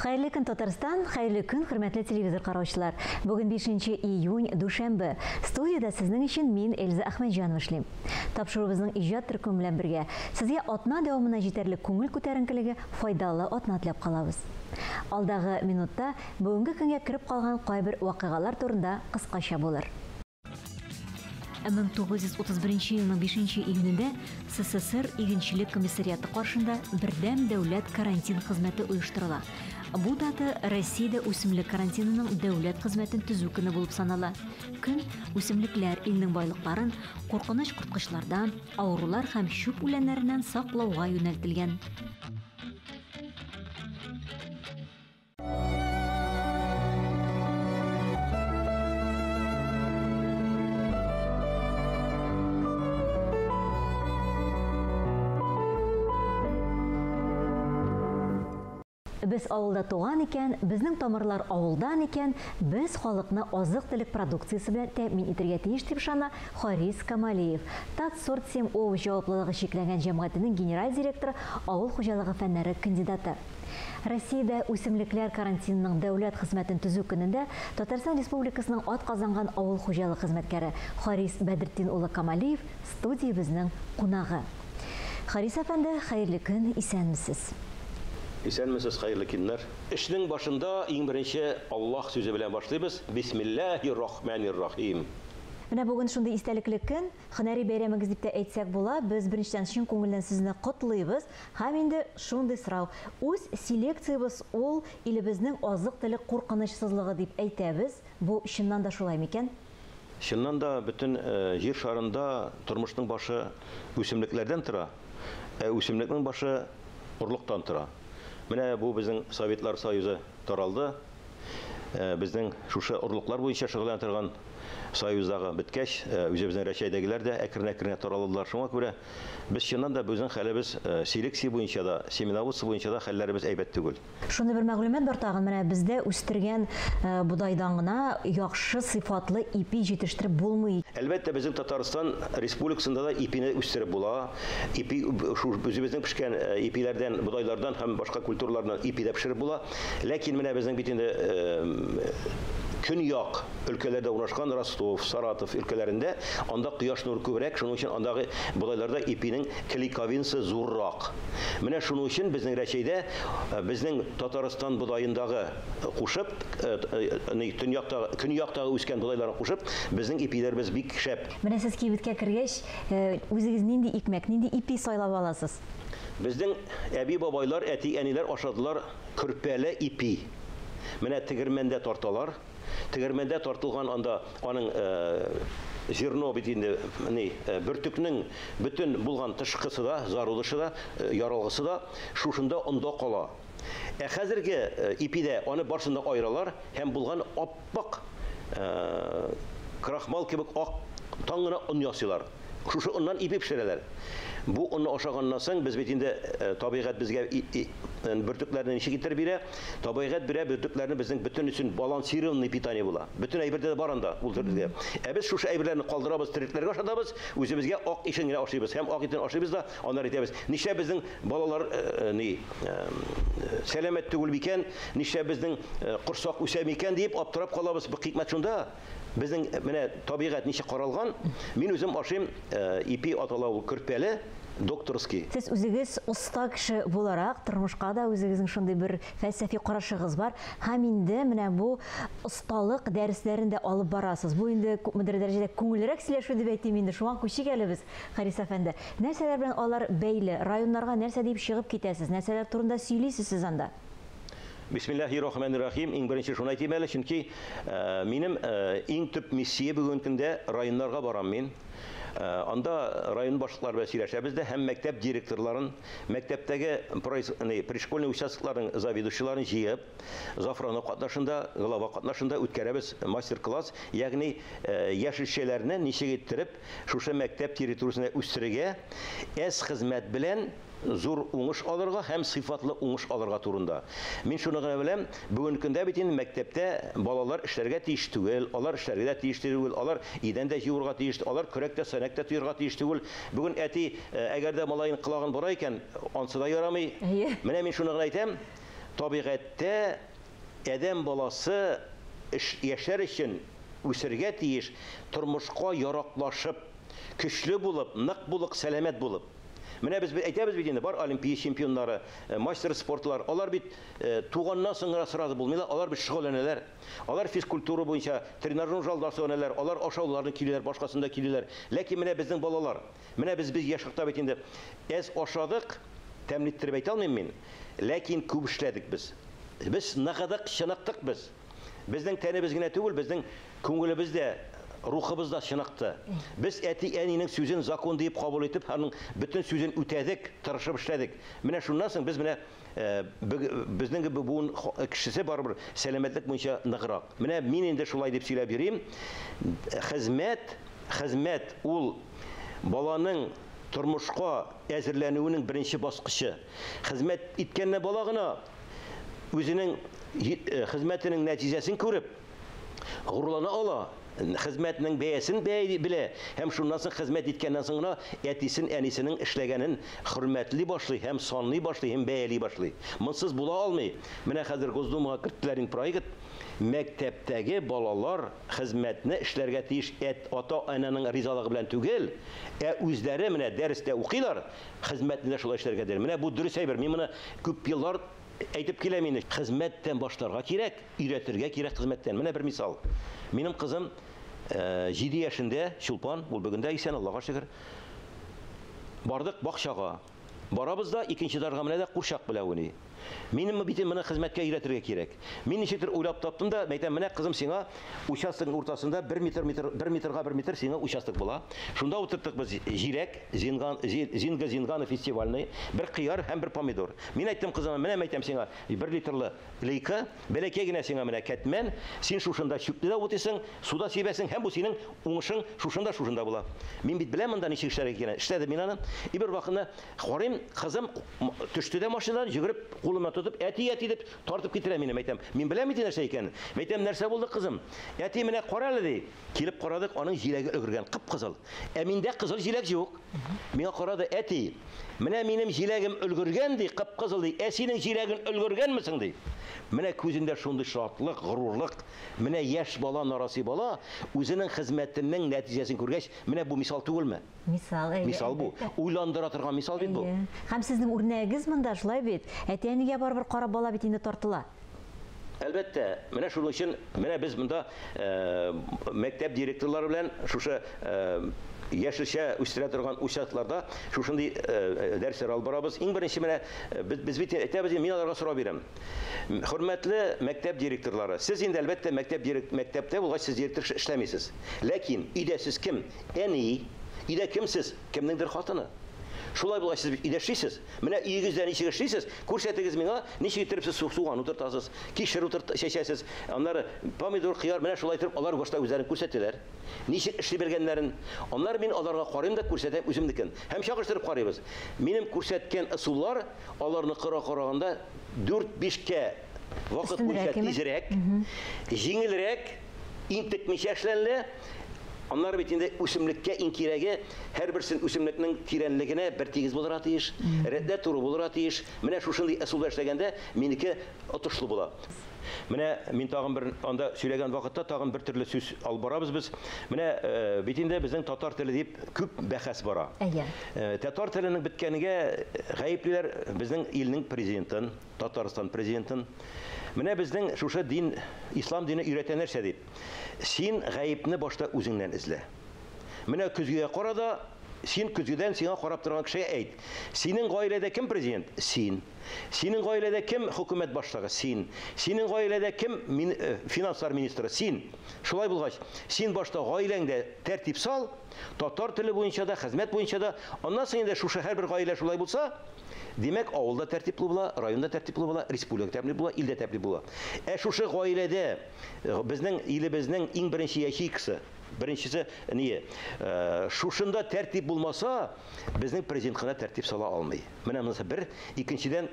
Хәерле көн, Татарстан, хәерле көн, хөрмәтле телевизор караучылар. Бүген 5 июнь, дүшәмбе. Студиядә сезнең өчен мин, Эльза Әхмәтҗанова эшлим. Тапшыруыбызның иҗат төркеме белән бергә сезгә атна дәвамына җитәрлек күңел күтәренкелеге, файдалы атна теләп калабыз. Алдагы минутта бүгенге көнгә кереп калган кайбер вакыйгалар турында кыскача булыр. 1931 елның 5 июнендә СССР Игенчелек комиссариаты каршында бердәм дәүләт карантин хезмәте оештырыла. Бу дата Россиядә үсемлек карантинының дәүләт хезмәтен төзү көне булып санала. Көн үсемлекләр илнең байлыкларын куркыныч корткычлардан, авырулар һәм чүп үләннәреннән саклауга юнәлтелгән. Без авылда туган икән, безнең тамырлар авылдан икән, без халыкны азык-төлек продукциясе белән тәэмин итәргә тиеш дип ышана Харис Камалиев. Татсортсем овощ җаваплылыгы чикләнгән җәмгыятенең генераль директоры, авыл хуҗалыгы фәннәре кандидаты. Россиядә үсемлекләр карантинының дәүләт хезмәтен төзү көнендә Татарстан Республикасының атказанган авыл хуҗалыгы хезмәткәре Харис Бәдретдин улы Камалиев студиябезнең кунагы. Харис әфәнде, хәерле көн, исәнмесез. Исәнмесез, хәерле көннәр. Эшнең башында иң беренче Аллаһ сүзе белән башлыйбыз. Бисмиллаһир-рахманир-рахим. Менә бүген шундый истәлекле көн, һөнәри бәйрәмегез дип тә әйтсәк була. Без беренчедән чын күңелдән сезне котлыйбыз. Һәм инде шундый сорау. Үз селекциябез ул илебезнең азык-төлек куркынычсызлыгы дип әйтәбез. Бу чыннан да шулай микән? Чыннан да бөтен җир шарында тормышның башы үсемлекләрдән тора, ә үсемлекнең башы орлыктан тора. Менә бу безнең Советлар Союзы таралды. Безнең шушы орлыклар буенча шөгыльләнә торган союздагы беткәч, үзебезнең Рәчәйдәгеләр дә әкрен-әкрен таралдылар. Шуңа күрә без чыннан да безнең хәлебез селекция буенча да, семеноводство буенча да хәлләребез әйбәт түгел. Шундый бер мәгълүмат бар тагын, менә бездә үстергән бодайдан гына яхшы сыйфатлы ипи җитештереп булмый. Әлбәттә, безнең Татарстан Республикасында да ипине үстереп була. Ипи, шу үзебезнең пешкән ипиләрдән, бодайлардан һәм башка культуралардан ипи дә пешереп була. Ләкин менә безнең бит инде көньяк өлкәләрдә урнашкан Ростов, Саратов өлкәләрендә анда кояш нуры күбрәк, шуның өчен андагы бодайларда ипинең клейковинасы зуррак. Менә шуның өчен безнең Рәчәйдә безнең Татарстан бодаендагы кушып, төньяктагы, көньяктагы үскән бодайларны кушып, безнең ипиләребез бик шәп. Менә сез кибеткә кергәч, үзегез нинди икмәк, нинди ипи сайлап аласыз? Безнең әби-бабайлар, әти-әниләр ашадылар көрпәле ипи. Менә тегермәндә тарталар. Тегермәндә тартылган анда аның зерно бит инде, ни, бөртекнең бөтен булган тышкысы да, зарудышы да, яралгысы да шушында онда кала. Ә хәзерге ипидә аны барысын да айыралар һәм булган аппак крахмал кебек ак таң гына он ясыйлар. Шушы оннан ипи пешерәләр. Бу онны ашаганнан соң без бит инде табигать безгә бөртекләрне ничек итеп бирә? Табигать бирә бөртекләрне безнең бөтен өчен балансированный питание була. Бөтен әйбердә дә бар анда ул төрле. Ә без шушы әйберләрне калдырабыз, терлекләргә ашатабыз, үзебезгә ак итен генә ашыйбыз һәм ак итен ашыйбыз да аннары әйтәбез. Нишләп безнең балалар ни сәламәт түгел микән? Нишләп безнең корсак үсә микән дип аптырап калабыз. Бу хикмәт шунда. Безнең менә табигать ничек каралган, мин үзем ашыйм ипи атала ул көрпәле, докторский. Сез үзегез оста кеше буларак, тормышка да үзегезнең шундый бер фәлсәфи карашыгыз бар. Һәм инде менә бу осталык дәресләрен дә алып барасыз. Бу инде күпмедер дәрәҗәдә күңелрәк сөйләшү дип әйтим инде. Шуңа күчик әле без, Харис әфәнде. Нәрсәләр белән алар бәйле? Районнарга нәрсә дип чыгып китәсез? Нәрсәләр турында сөйлисез сез анда? Бисмиллахир-рахманир-рахим. Иң беренче шуны әйтим әле, чөнки минем иң төп миссия бүгенге көндә районнарга барам мин. Анда район башлыклары белән сөйләшәбез дә һәм мәктәп директорларын, мәктәптәге пришкольный участокларның заведующийларын җыеп, Зафрано катнашында, глава катнашында үткәрәбез мастер-класс, ягъни яшелчәләрне ничек иттереп шушы мәктәп территориясендә үстерергә, әз хезмәт белән зур уңыш алырга һәм сыйфатлы уңыш алырга турында. Мин шуны гына беләм, бүгенге көндә бит инде мәктәптә балалар эшләргә тиеш түгел, алар эшләргә дә тиеш түгел, алар идән дә җыюырга тиеш, алар көрәк тә, сәнәк тә тоярга тиеш түгел. Бүген әти, әгәр дә малаен колагын бора икән, ансы да ярамый. Менә мин шуны гына әйтәм, Табигатьтә адәм баласы яшәр өчен үсергә тиеш, тормышка яраклашып, көчле булып, нык булып, сәламәт булып. Менә без әйтәбез бит инде, бар олимпия чемпионнары, мастер спортлар, алар бит туганнан соң гына сразу булмыйлар, алар бит шөгыльләнәләр. Алар физкультура буенча тренажер залда шөгыльләнәләр, алар ашауларны киләләр, башкасында киләләр. Ләкин менә безнең балалар, менә без яшь чакта бит инде әз ашадык, тәмле иттереп әйтә алмыйм мин, ләкин күп эшләдек без. Без ныгыдык, чыныктык без. Безнең тәнебез генә түгел, безнең күңелебез дә, рухыбыз да чыныкты. Без әти-әнинең сүзен закон дип кабул итеп, аның бөтен сүзен үтәдек, тырышып эшләдек. Менә шуннан соң без менә безнең буын кешесе барыбер сәламәтлек буенча ныграк. Менә мин инде шулай дип сөйләп йөрим. Хезмәт ул баланың тормышка әзерләнүенең беренче баскычы. Хезмәт иткәнне бала гына үзенең хезмәтенең нәтиҗәсен күреп горурлана ала. Хезмәтнең бәясен белә һәм шуннан соң хезмәт иткәннән соң гына әтисен, әнисенең эшләгәнен хөрмәтли башлый һәм санлый башлый һәм бәяли башлый. Монсыз була алмый. Менә хәзер Госдумага керттеләр инде проект. Мәктәптәге балалар хезмәтне эшләргә тиеш ата-ананың ризалыгы белән түгел, ә үзләре менә дәрестә укыйлар, хезмәтне дә шулай эшләргә тиеш. Менә бу дөрес әйбер. Мин моны күп еллар әйтеп киләм инде. Хезмәттән башларга кирәк, өйрәтергә кирәк хезмәттән. Менә бер мисал. Минем кызым 7 яшендә, Чулпан, ул бүген дә исән, Аллага шөкер. Бардык бакчага. Барабыз да икенче дарга менә дә курчак белән уйный. Минем бит моны хезмәткә өйрәтергә кирәк. Мин ничектер уйлап таптым да, әйтәм, менә кызым сиңа участокның уртасында 1 метр, 1 метрга 1 метр сиңа участок була. Шунда утырттык без җиләк, зинга, зинганы фестивальный, бер кыяр һәм бер помидор. Мин әйттем кызыма, менә әйтәм сиңа, 1 литрлы лейка, бәләкәй генә сиңа менә кәтмән, син шушында чүпне дә утыйсың, суда сибәсең һәм бу синең уңышың шушында, шушында була. Мин бит беләм монда ничек эшләргә кирәк. Эшләдем мин аны. И бер вакытны карыйм, кызым төште дә машинадан, йөгереп кулыма тотып, әти, әти дип тартып китерә мине, әйтәм. Мин беләм бит нәрсә икәнен. Әйтәм, нәрсә булды, кызым? Әти, менә кара әле, ди. Килеп карадык, аның җиләге өлгергән, кып-кызыл. Ә миндә кызыл җиләк юк. Миңа карады, әти, менә минем җиләгем өлгергән, ди, кып-кызыл, ди. Ә синең җиләгең өлгергәнме соң, ди. Менә күзендә шундый шатлык, горурлык. Менә яшь бала, нарасый бала үзенең хезмәтенең нәтиҗәсен күргәч, менә бу мисал түгелме? Мисал, әйе. Мисал бу. Уйландыра торган мисал бит бу. Һәм сезнең үрнәгегез монда шулай бит. Әти-әнигә барыбер карап бала бит инде тартыла. Әлбәттә, менә шуның өчен менә без монда мәктәп директорлары белән шушы яшелчә үстерә торган участокларда шушындый дәресләр алып барабыз. Иң беренче менә без бит әйтәбез, мин аларга сорау бирәм. Хөрмәтле мәктәп директорлары, сез инде әлбәттә мәктәптә булгач сез директор эшләмисез. Ләкин өйдә сез кем? Әни. Өйдә кем сез? Кемнеңдер хатыны. Шулай булгач сез өйдә эшлисез. Менә өегездә ничек эшлисез? Күрсәтегез миңа, ничек итеп сез суган утыртасыз, кишер чәчәсез, аннары помидор, кыяр, менә шулай итеп алар башта үзләрен күрсәтәләр. Ничек эшли белгәннәрен. Аннары мин аларга карыйм да күрсәтәм үземнекен. Һәм чагыштырып карыйбыз. Минем күрсәткән ысуллар аларны караганда 4-5кә вакыт буенча тизрәк, җиңелрәк, интекмичә эшләнелә. Аннары бит инде үсемлеккә иң кирәге, һәрберсен үсемлекнең тирәнлегенә бер тигез булырга тиеш, рәтле туры булырга тиеш. Менә шушындый ысулда эшләгәндә минеке отышлы була. Менә мин тагын бер анда сөйләгән вакытта тагын бер төрле сүз алып барабыз без. Менә бит инде безнең татар теле дип күп бәхәс бара. Татар теленең беткәнегә гаеплиләр безнең илнең президентын, Татарстан президентын. Менә безнең шушы дин, ислам дине өйрәтә нәрсә дип. Син гаепне башта үзеңнән эзлә. Менә көзгегә кара да, син көзгедән сиңа карап торган кешегә әйт. Синең гаиләдә кем президент? Син. Синең гаиләдә кем хөкүмәт башлыгы? Син. Синең гаиләдә кем финанслар министры? Син. Шулай булгач, син башта гаиләңдә тәртип сал, татар теле буенча да, хезмәт буенча да. Аннан соң инде шушы һәрбер гаилә шулай булса, димәк, авылда тәртипле була, районда тәртипле була, республика тәртипле була, илдә тәртипле була. Ә шушы гаиләдә безнең илебезнең иң беренче ячейкасы, беренчесе ние, шушында тәртип булмаса, безнең президент кына тәртип сала алмый. Менә монысы бер. Икенчедән,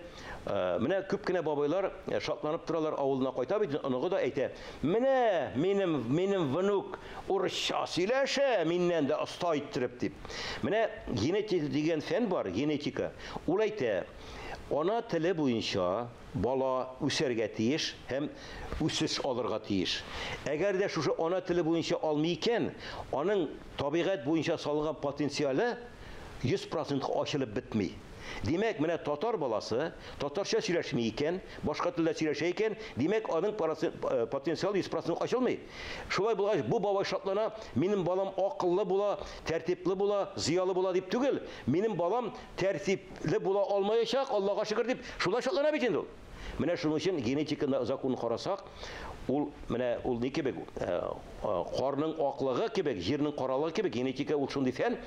менә күп кенә бабайлар шатланып торалар, авылына кайта бит, оныгы да әйтә, менә минем внук урысча сөйләшә, миннән дә оста иттереп дип. Менә генетика дигән фән бар, генетика. Ул әйтә, Ана теле буенча бала үсәргә тиеш һәм үсеш алырга тиеш. Әгәр дә шушы ана теле буенча алмый икән, аның табигать буенча салынган потенциалы 100% ачылып бетми. Димәк, менә татар баласы татарча сөйләшми икән, башка телдә сөйләшә икән, димәк, аның потенциалы 100% ачылмый. Шулай булгач, бу бабай шатлана, минем балам акыллы була, тәртипле була, зыялы була дип түгел, минем балам тәртипле була алмаячак, Аллага шөкер дип, шулай шатлана бит инде ул. Менә шуның өчен генетика законын карасак, ул менә ул ни кебек, карның аклыгы кебек, җирнең каралыгы кебек, генетика ул шундый фән.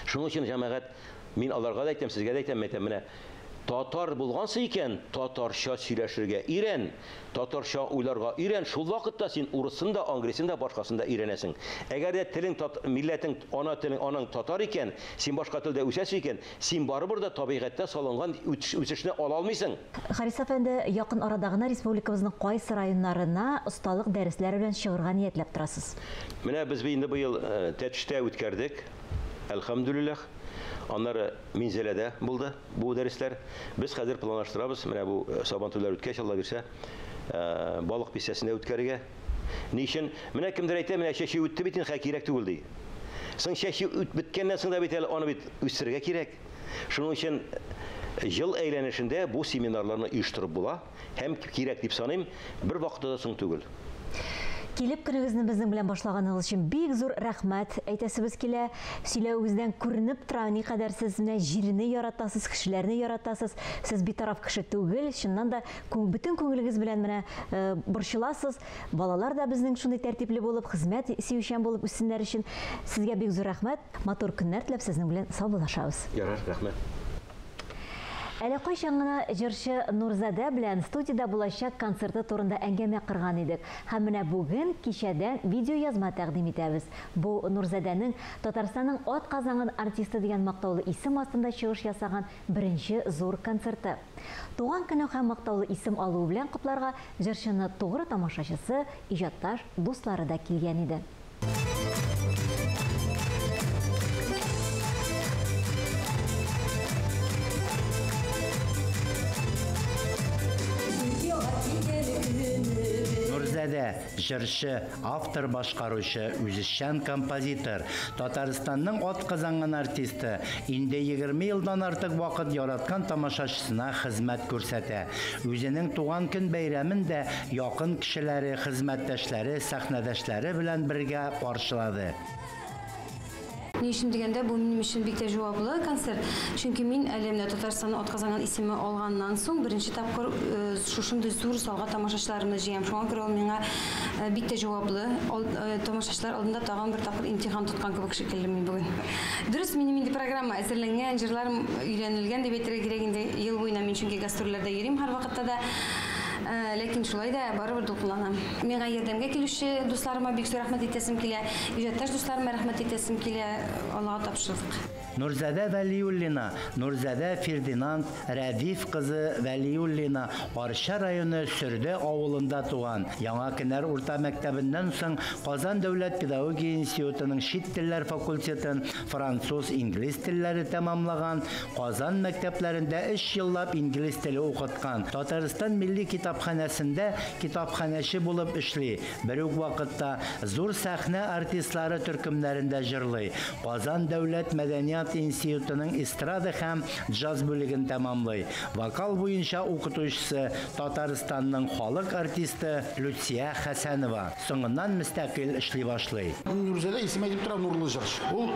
Шуның өчен җәмәгать, мин аларга да әйтәм, сезгә дә әйтәм, әйтәм, менә татар булгансың икән, татарча сөйләшергә өйрән, татарча уйларга өйрән, шул вакытта син урысын да, англисын да, башкасын да өйрәнәсең. Әгәр дә телең, милләтең, ана телең, анаң татар икән, син башка телдә үсәсең икән, син барыбер дә табигатьтә салынган үсешне ала алмыйсың. Харис әфәнде, якын арада гына республикабызның кайсы районнарына осталык дәресләре белән чыгарга ниятләп торасыз? Менә без инде быел Тәтештә үткәрдек. Әлхәмдүлилләһ. Аннары Минзәләдә булды бу дәресләр. Без хәзер планлаштырабыз, менә бу Сабантуйлар үткәч, Алла бирсә, Балык бистәсендә үткәрергә. Ни өчен? Менә кемдер әйтә, менә чәчү үтте бит, инде кирәк түгел ди. Соң чәчү беткәннән соң да бит әле аны бит үстерергә кирәк. Шуның өчен ел әйләнешендә бу семинарларны оештырып була һәм кирәк дип саныйм, бер вакытта да соң түгел. Килеп көнегезне безнең белән башлаганыгыз өчен бик зур рәхмәт әйтәсебез килә. Сөйләвегездән күренеп тора, никадәр сез менә җирне яратасыз, кешеләрне яратасыз. Сез битараф кеше түгел, чыннан да бөтен күңелегез белән менә борчыласыз. Балалар да безнең шундый тәртипле булып, хезмәт сөючән булып үссеннәр өчен сезгә бик зур рәхмәт. Матур көннәр теләп сезнең белән саубуллашабыз. Ярар, рәхмәт. Әле кайчан гына җырчы Нурзадә белән студиядә булачак концерты турында әңгәмә кырган идек. Һәм менә бүген кичәдән видеоязма тәкъдим итәбез. Бу Нурзадәнең Татарстанның атказанган артисты дигән мактаулы исем астында чыгыш ясаган беренче зур концерты. Туган көне һәм мактаулы исем алуы белән котларга җырчыны тугры тамашачысы, иҗатташ дуслары да килгән иде. Нурзадә җырчы, автор башкаручы, үзешчән композитор, Татарстанның атказанган артисты, инде 20 елдан артык вакыт яраткан тамашачысына хезмәт күрсәтә. Үзенең туган көн бәйрәмен дә якын кешеләре, хезмәттәшләре, сәхнәдәшләре белән бергә каршылады. Ни өчен дигәндә, бу минем өчен бик тә җаваплы концерт. Чөнки мин әле менә Татарстанның атказанган исеме алганнан соң беренче тапкыр шушындый зур залга тамашачыларымны җыям. Шуңа күрә ул миңа бик тә җаваплы. Тамашачылар алдында тагын бер тапкыр имтихан тоткан кебек шикелле мин бүген. Дөрес, минем инде программа әзерләнгән, җырларым өйрәнелгән дип әйтергә кирәк инде. Ел буена мин чөнки гастрольләрдә йөрим һәрвакытта да. Ләкин шулай да барыбер дулкынланам. Миңа ярдәмгә килүче дусларыма бик зур рәхмәт әйтәсем килә, иҗатташ дусларыма рәхмәт әйтәсем килә. Аллаһка тапшырдык. Нурзадә Вәлиуллина, Нурзадә Фердинанд Рәдиф кызы Вәлиуллина Арча районы Сөрде авылында туган. Яңа Кенәр урта мәктәбеннән соң Казан дәүләт педагогия институтының чит телләр факультетын француз, инглиз телләре тәмамлаган. Казан мәктәпләрендә 3 еллап инглиз теле укыткан. Татарстан милли китапханәсендә китапханәче булып эшли. Бер үк вакытта зур сәхнә артистлары төркемнәрендә җырлый. Казан дәүләт мәдәният институтының эстрада һәм джаз бүлеген тәмамлый. Вокал буенча укытучысы Татарстанның халык артисты Люция Хәсәнова. Соңыннан мөстәкыйль эшли башлый. Нурзадә исеме әйтеп тора, нурлы җырчы. Ул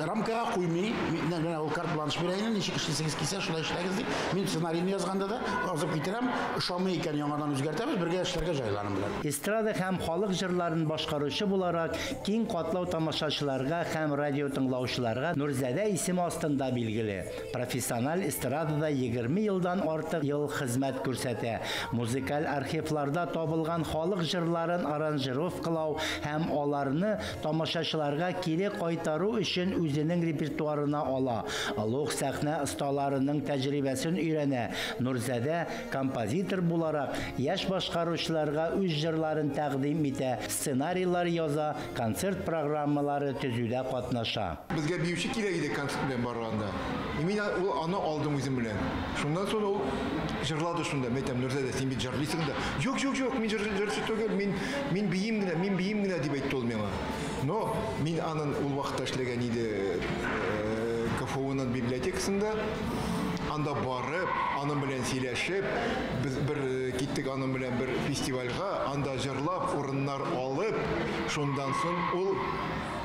рамкага куймый, менә ул карт-бланш бирә инде, ничек эшлисегез килсә, шулай эшләгез дип. Мин сценарийны язганда да азып китерәм, ошамый икән яңадан үзгәртәбез, бергә эшләргә җайланым белән. Эстрада һәм халык җырларын башкаручы буларак киң катлау тамашачыларга һәм радио тыңлаучыларга Нурзадә исеме астында билгеле. Профессиональ эстрадада 20 елдан артык ел хезмәт күрсәтә. Музыкаль архивларда табылган халык җырларын аранжировкалау һәм аларны тамашачыларга кире кайтару өчен үзенең репертуарына ала. Олуг сәхнә осталарының тәҗрибәсен өйрәнә. Нурзадә композитор буларак яшь башкаручыларга үз җырларын тәкъдим итә, сценарийлар яза, концерт программалары төзүдә катнаша. Безгә биюче кирәк иде. концерт белән барганда. И мин ул аны алдым үзем белән. Шуннан соң ул җырлады шунда. Мин әйтәм, Нурзадә, син бит җырлыйсың да. Юк, юк, юк, мин җырчы түгел, мин биим генә, мин биим генә дип әйтте ул миңа. Но мин анын ул вакытта эшләгән иде КФУның библиотекасында. Анда барып, аның белән сөйләшеп, без бер киттек аның белән бер фестивальгә, анда җырлап, урыннар алып, шуннан соң ул,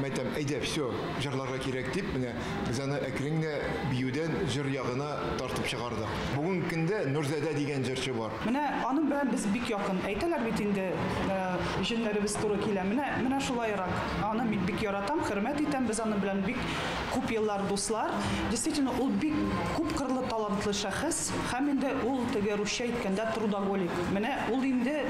мәйтәм, әйдә, все, җырларга кирәк дип, менә без аны әкрен генә биюдән җыр ягына тартып чыгардык. Бүгенге көндә Нурзадә дигән җырчы бар. Менә аның белән без бик якын. Әйтәләр бит инде, җеннәребез туры килә. Менә шулайрак. Аны мин бик яратам, хөрмәт итәм. Без аның белән бик күп еллар дуслар. Действительно, ул бик күп кырлы талантлы шәхес һәм инде ул теге русча әйткәндә трудоголик. Менә ул инде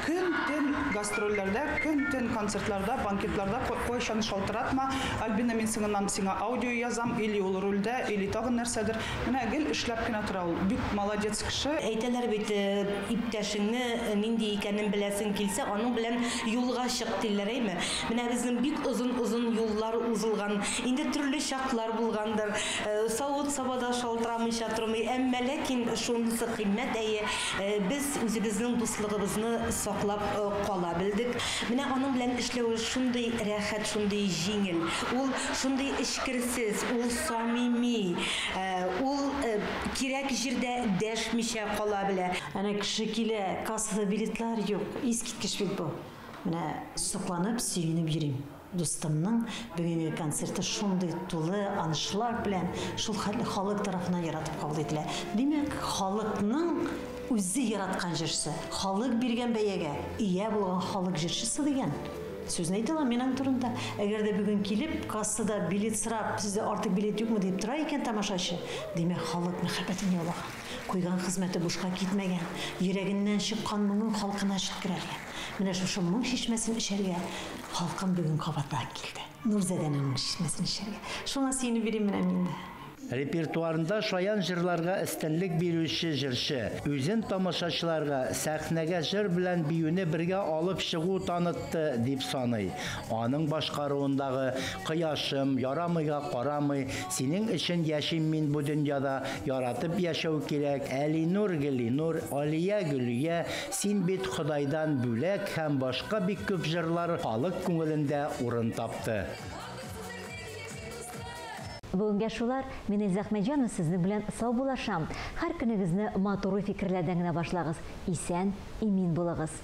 көн-төн гастрольләрдә, көн-төн концертларда, банкетларда кайчан шалтыратма, Альбина, мин сиңа сиңа аудио язам, или ул рульдә, или тагын нәрсәдер. Менә гел эшләп кенә тора ул. Бик молодец кеше. Әйтәләр бит, иптәшеңне нинди икәнен беләсең килсә, аның белән юлга чык диләр, әйме? Менә безнең бик озын-озын юллар узылган, инде төрле чаклар булгандыр. Савыт-сабада шалтырамыйча тормый, әмма ләкин шунысы кыйммәт, әйе, без үзебезнең дуслыгыбызны саклап кала белдек. Менә аның белән эшләве шундый рәхәт, шундый җиңел. Ул шундый эчкерсез, ул самими, ул кирәк җирдә дәшмичә кала белә. Әнә кеше килә, кассада билетлар юк. Искиткеч бит бу. Менә сокланып, сөенеп йөрим. Дустымның бүгенге концерты шундый тулы аншлаг белән шул хәтле халык тарафыннан яратып кабул ителә. Димәк, халыкның үзе яраткан җырчысы, халык биргән бәягә ия булган халык җырчысы дигән сүзне әйтә алам мин аның турында. Әгәр дә бүген килеп, кассада билет сорап, сездә артык билет юкмы дип тора икән тамашачы, димәк, халык мәхәббәтен яулаган, куйган хезмәте бушка китмәгән, йөрәгеннән чыккан моңын халкына җиткерергә. Менә шушы моң чишмәсен эчәргә халкым бүген кабатлап килде. Нурзадәнең моң чишмәсен эчәргә. Шуңа сөенеп йөрим менә мин дә. Репертуарында шаян җырларга өстенлек бирүче җырчы үзен тамашачыларга сәхнәгә җыр белән биюне бергә алып чыгу танытты дип саный. Аның башкаруындагы Кояшым, ярамыйга карамый, синең өчен яшим мин бу дөньяда, яратып яшәү кирәк, Әлинур Гелинур, Алия Гөлия, син бит Ходайдан бүләк һәм башка бик күп җырлар халык күңелендә урын тапты. Бүгенгә шулар, мин Эльза Әхмәтҗанова сезнең белән саубуллашам. Һәр көнегезне матур фикерләрдән генә башлагыз. Исән, имин булыгыз.